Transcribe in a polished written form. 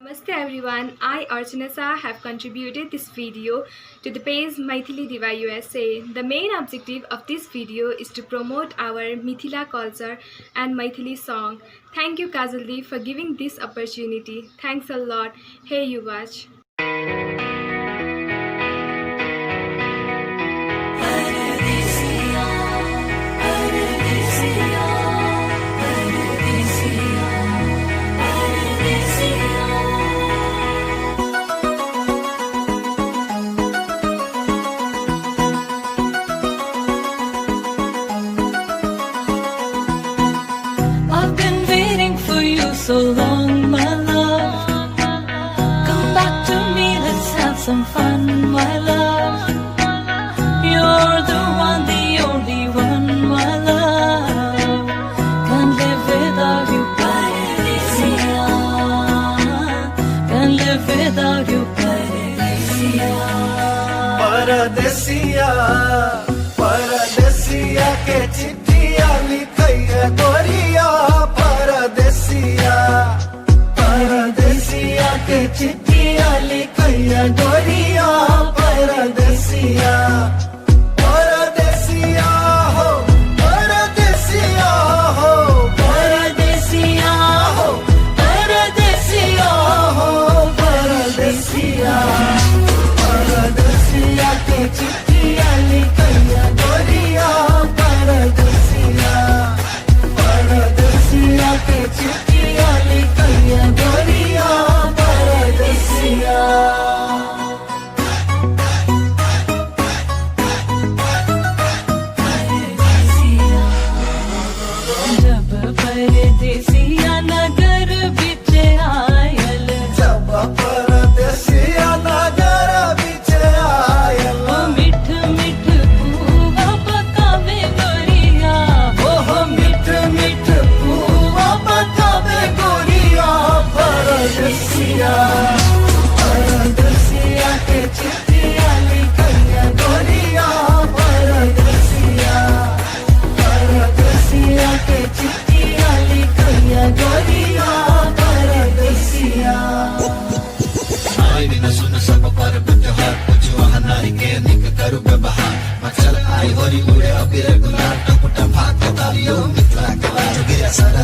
Namaste everyone, I Archana Shah have contributed this video to the page Maithili Diva USA. The main objective of this video is to promote our Mithila culture and Maithili song. Thank you Kajal Di for giving this opportunity. Thanks a lot. Hey you watch. I've been waiting for you so long, my love. Come back to me, let's have some fun, my love. You're the one, the only one, my love. Can't live without you, Paradisia. Can't live without you, Paradisia. परदेसिया परदेसिया के चिट्ठिया लिखैया गोरिया परदेसिया परदेसिया के चिट्ठिया लिखैया गोरिया परदेसिया परदेसिया हो परदेसिया हो परदेसिया हो परदेसिया हो परदेसिया परदेसिया के चिट्ठिया लिखैया गोरिया परदेसिया परदेसिया के चिट्ठिया लिखैया गोरिया परदेसिया। जब परदेसिया नगर बिच आयल, जब परदेसिया नगर बिच आयल, ओ मिठ मिठ पुआ पकावे गोरिया, ओहो मिठ मिठ पुआ पकावे गोरिया परदेसिया परदेसिया के चिट्ठिया लिखैया गोरिया परदेसिया परदेसिया के चिट्ठिया लिखैया गोरिया परदेसिया। आई दिन सुन सब पर्व त्योहार, पूजू अहाँ नारी के निक करू व्यवहार। मचल आई होरी उड़े अबीर गुलाल, टपुटा भाग तालियो मिथिला के लाल, गिरा सारा